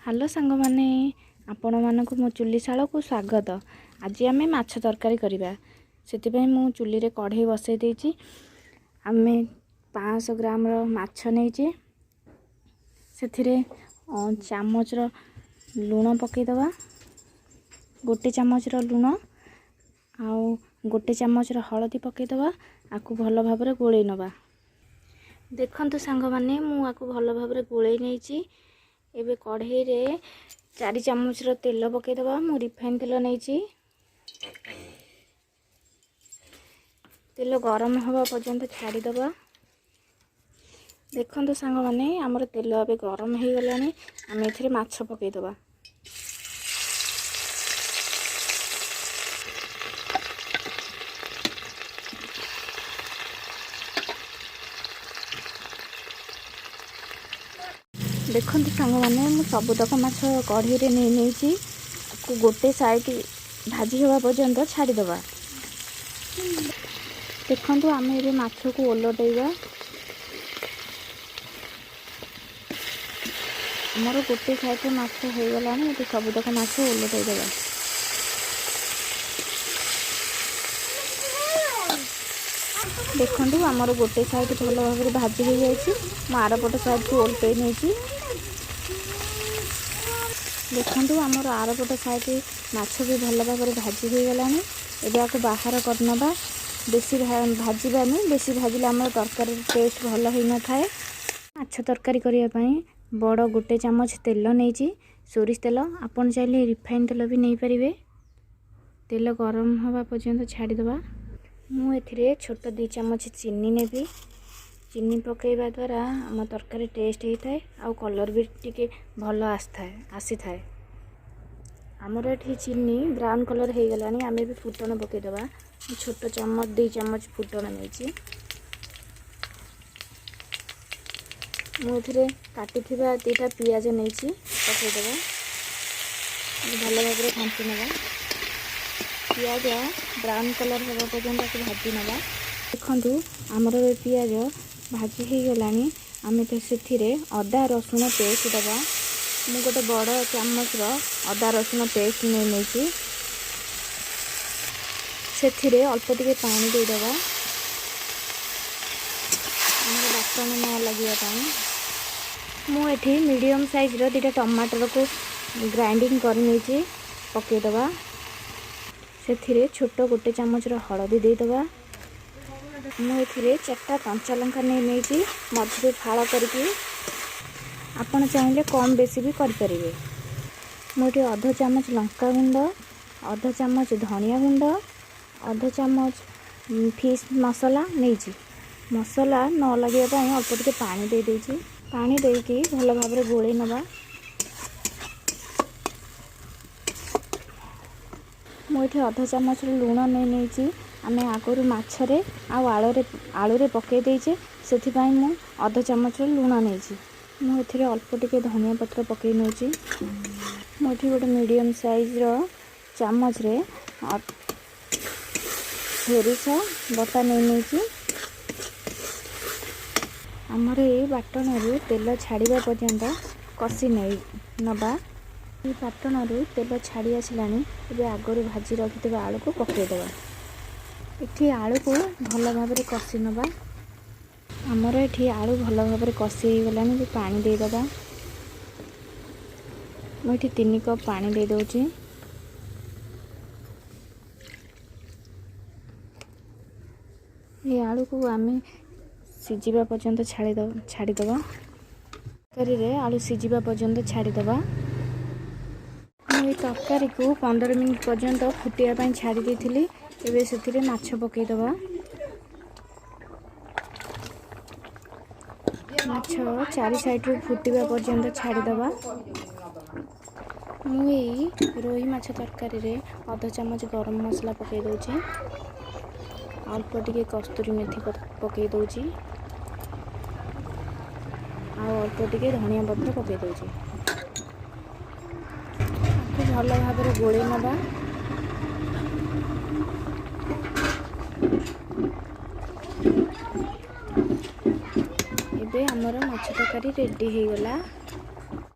Hello ସାଙ୍ଗମାନେ, ଆପଣମାନଙ୍କୁ ମୋ ଚୁଲିଶାଳକୁ ସ୍ୱାଗତ। ଆଜି ଆମେ ମାଛ ତରକାରୀ କରିବା। ସେଥିପାଇଁ ମୁଁ ଚୁଲିରେ କଢ଼େଇ ବସାଇ ଦେଇଛି। ଆମେ 500 ଗ୍ରାମର ମାଛ ନେଇଛେ। ସେଥିରେ ଚାମଚର ଲୁଣ ପକାଇଦେବା, ଗୋଟେ ଚାମଚର ଲୁଣ ଆଉ ଗୋଟେ ଚାମଚର ହଳଦୀ ପକାଇଦେବା। ଆକୁ ଭଲ ଭାବରେ ଗୋଳେଇ ନେବା। ଦେଖନ୍ତୁ ସାଙ୍ଗମାନେ, ମୁଁ ଆକୁ ଭଲ ଭାବରେ ଗୋଳେଇ ନେଇଛି। ଏବେ କଢ଼େଇରେ 4 ଚାମଚର ତେଲ ପକାଇଦେବା। ମୁଁ ରିଫାଇନ୍ ତେଲ ନେଇଛି। ତେଲ ଗରମ ହେବା ପର୍ଯ୍ୟନ୍ତ ଛାଡ଼ିଦେବା। ଦେଖନ୍ତୁ ସାଙ୍ଗମାନେ, ଆମର ତେଲ ଏବେ ଗରମ ହେଇଗଲାଣି। ଆମେ ଏଥିରେ ମାଛ ପକାଇଦେବା। ଦେଖନ୍ତୁ ସାଙ୍ଗମାନେ, ମୁଁ ସବୁତକ ମାଛ କଢ଼େଇରେ ନେଇ ନେଇଛି। ଆକୁ ଗୋଟେ ସାଇଡ଼୍ ଭାଜି ହେବା ପର୍ଯ୍ୟନ୍ତ ଛାଡ଼ିଦେବା। ଦେଖନ୍ତୁ, ଆମେ ଏବେ ମାଛକୁ ଓଲଟେଇବା। ଆମର ଗୋଟେ ସାଇଡ଼୍ରେ ମାଛ ହେଇଗଲାଣି। ଏବେ ସବୁତକ ମାଛ ଓଲଟେଇ ଦେବା। ଦେଖନ୍ତୁ, ଆମର ଗୋଟେ ସାଇଡ଼୍ ଭଲ ଭାବରେ ଭାଜି ହେଇଯାଇଛି। ମୁଁ ଆରପଟ ସାଇଡ଼୍କୁ ଓଲଟେଇ ନେଇଛି। ଦେଖନ୍ତୁ, ଆମର ଆରପଟ ସାଇଡ଼୍ ମାଛ ବି ଭଲ ଭାବରେ ଭାଜି ହେଇଗଲାଣି। ଏବେ ଆକୁ ବାହାର କରିନେବା। ବେଶୀ ଭାଜିବାନି, ବେଶୀ ଭାଜିଲେ ଆମର ତରକାରୀର ଟେଷ୍ଟ ଭଲ ହୋଇନଥାଏ। ମାଛ ତରକାରୀ କରିବା ପାଇଁ ବଡ଼ ଗୋଟେ ଚାମଚ ତେଲ ନେଇଛି, ସୋରିଷ ତେଲ। ଆପଣ ଚାହିଁଲେ ରିଫାଇନ୍ ତେଲ ବି ନେଇପାରିବେ। ତେଲ ଗରମ ହେବା ପର୍ଯ୍ୟନ୍ତ ଛାଡ଼ିଦେବା। ମୁଁ ଏଥିରେ ଛୋଟ 2 ଚାମଚ ଚିନି ନେବି। ଚିନି ପକାଇବା ଦ୍ୱାରା ଆମ ତରକାରୀ ଟେଷ୍ଟ ହେଇଥାଏ ଆଉ କଲର୍ ବି ଟିକେ ଭଲ ଆସିଥାଏ। ଆମର ଏଠି ଚିନି ବ୍ରାଉନ୍ କଲର୍ ହେଇଗଲାଣି। ଆମେ ବି ଫୁଟଣ ପକାଇଦେବା। ମୁଁ ଛୋଟ ଚାମଚ 2 ଚାମଚ ଫୁଟଣ ନେଇଛି। ମୁଁ ଏଥିରେ କାଟିଥିବା 2ଟା ପିଆଜ ନେଇଛି, ପକାଇଦେବା। ଭଲ ଭାବରେ ଘାଣ୍ଟି ନେବା। ପିଆଜ ବ୍ରାଉନ୍ କଲର୍ ହେବା ପର୍ଯ୍ୟନ୍ତ ତାକୁ ଭାଜି ନେବା। ଦେଖନ୍ତୁ, ଆମର ଏବେ ପିଆଜ ଭାଜି ହେଇଗଲାଣି। ଆମେ ତ ସେଥିରେ ଅଦା ରସୁଣ ପେଷ୍ଟ ଦେବା। ମୁଁ ଗୋଟେ ବଡ଼ ଚାମଚର ଅଦା ରସୁଣ ପେଷ୍ଟ ନେଇ ନେଇଛି। ସେଥିରେ ଅଳ୍ପ ଟିକେ ପାଣି ଦେଇଦେବା, ଆମର ବାଟଣ ନ ଲାଗିବା ପାଇଁ। ମୁଁ ଏଠି ମିଡ଼ିୟମ୍ ସାଇଜ୍ର 2ଟା ଟମାଟରକୁ ଗ୍ରାଇଣ୍ଡିଙ୍ଗ କରି ନେଇଛି, ପକାଇଦେବା। ସେଥିରେ ଛୋଟ ଗୋଟେ ଚାମଚର ହଳଦୀ ଦେଇଦେବା। ମୁଁ ଏଥିରେ 4ଟା କଞ୍ଚା ଲଙ୍କା ନେଇ ନେଇଛି, ମଝିରେ ଫାଳ କରିକି। ଆପଣ ଚାହିଁଲେ କମ୍ ବେଶୀ ବି କରିପାରିବେ। ମୁଁ ଏଠି ଅଧ ଚାମଚ ଲଙ୍କା ଗୁଣ୍ଡ, ଅଧ ଚାମଚ ଧନିଆ ଗୁଣ୍ଡ, ଅଧ ଚାମଚ ଫିସ୍ ମସଲା ନେଇଛି। ମସଲା ନ ଲାଗିବା ପାଇଁ ଅଳ୍ପ ଟିକେ ପାଣି ଦେଇଦେଇଛି। ପାଣି ଦେଇକି ଭଲ ଭାବରେ ଗୋଳେଇ ନେବା। ମୁଁ ଏଠି ଅଧ ଚାମଚର ଲୁଣ ନେଇ ନେଇଛି। ଆମେ ଆଗରୁ ମାଛରେ ଆଉ ଆଳୁରେ ପକାଇ ଦେଇଛେ, ସେଥିପାଇଁ ମୁଁ ଅଧ ଚାମଚର ଲୁଣ ନେଇଛି। ମୁଁ ଏଥିରେ ଅଳ୍ପ ଟିକେ ଧନିଆ ପତ୍ର ପକାଇ ନେଉଛି। ମୁଁ ଏଠି ଗୋଟେ ମିଡ଼ିୟମ୍ ସାଇଜ୍ର ଚାମଚରେ ସୋରିଷ ବଟା ନେଇ ନେଇଛି। ଆମର ଏଇ ବାଟଣରୁ ତେଲ ଛାଡ଼ିବା ପର୍ଯ୍ୟନ୍ତ କଷି ନେଇ ନେବା। ଏଇ ବାଟଣରୁ ତେଲ ଛାଡ଼ି ଆସିଲାଣି। ଏବେ ଆଗରୁ ଭାଜି ରଖିଥିବା ଆଳୁକୁ ପକାଇଦେବା। ଏଠି ଆଳୁକୁ ଭଲ ଭାବରେ କଷି ନେବା। ଆମର ଏଠି ଆଳୁ ଭଲ ଭାବରେ କଷି ହେଇଗଲାଣି। ଏବେ ପାଣି ଦେଇଦେବା। ମୁଁ ଏଠି 3 କପ୍ ପାଣି ଦେଇଦେଉଛି। ଏ ଆଳୁକୁ ଆମେ ସିଝିବା ପର୍ଯ୍ୟନ୍ତ ଛାଡ଼ିଦେବା। ତରକାରୀରେ ଆଳୁ ସିଝିବା ପର୍ଯ୍ୟନ୍ତ ଛାଡ଼ିଦେବା। ମୁଁ ଏଇ ତରକାରୀକୁ 15 ମିନିଟ୍ ପର୍ଯ୍ୟନ୍ତ ଫୁଟିବା ପାଇଁ ଛାଡ଼ି ଦେଇଥିଲି। ଏବେ ସେଥିରେ ମାଛ ପକାଇଦେବା। ମାଛ ଚାରି ସାଇଡ଼ରୁ ଫୁଟିବା ପର୍ଯ୍ୟନ୍ତ ଛାଡ଼ିଦେବା। ମୁଁ ଏଇ ରୋହି ମାଛ ତରକାରୀରେ ଅଧ ଚାମଚ ଗରମ ମସଲା ପକାଇ ଦେଉଛି। ଅଳ୍ପ ଟିକେ କସ୍ତୁରୀ ମେଥି ପକାଇ ଦେଉଛି ଆଉ ଅଳ୍ପ ଟିକେ ଧନିଆ ପତ୍ର ପକାଇ ଦେଉଛି। ଆକୁ ଭଲ ଭାବରେ ଗୋଳେଇ ନେବା। ଏବେ ଆମର ମାଛ ତରକାରୀ ରେଡ଼ି ହେଇଗଲା।